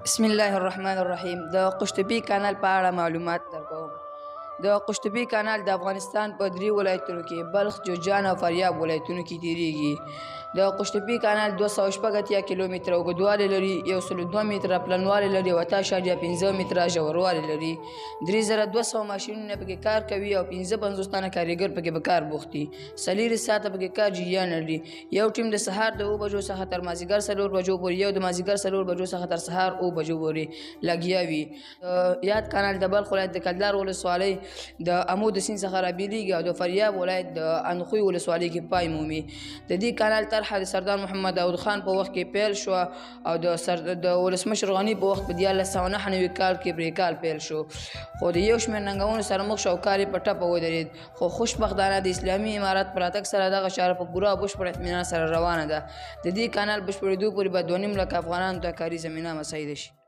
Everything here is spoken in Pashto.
بسم الله الرحمن الرحیم. د قوشتېپې کانال په اړه معلومات درکوم. د قوشتېپې کانال د افغانستان په درې ولایتونو کې بلخ، جوزجان او فاریاب ولایتونو کې تیریږي. د قوشتېپې کانال 286 کیلومتره اوږدوالی لري، 102 متره پلنوالی لري او 8.5 متره ژوروالی لري. 3200 ماشینونه پکې کار کوي او 55 تنه کاریګر پکې په کار بوخت دي. 24 ساعته پکې کار جریان لري. یو ټیم د سهار د 7 بجو څخه تر مازیګر 4 بجو پورې، یو د مازیګر 4 بجو څخه تر سهار 7 بجو پورې لګیا وي. یاد کانال د بلخ ولایت د کلدار ولسوالۍ د امو د سیند څخه رابېلېږي او د فاریاب ولایت د اندخوی ولسوالۍ کې پای مومي. د دې کانال طرحه د سردار محمد داود خان په وخت کې پیل شوه او د ولسمشر غني په وخت په 1399 کال کې پرې کار پیل شو، خو د یو شمېر ننګونو سره مخ شو او کار یې په ټپه ودرېد. خو خوشبختانه د اسلامي امارت په راتګ سره دغه چاره په پوره او بشپړ اطمینان سره روانه ده. د دې کانال بشپړېدو پورې به 2.5 لکه افغانانو ته کاري زمینه مساعده شي.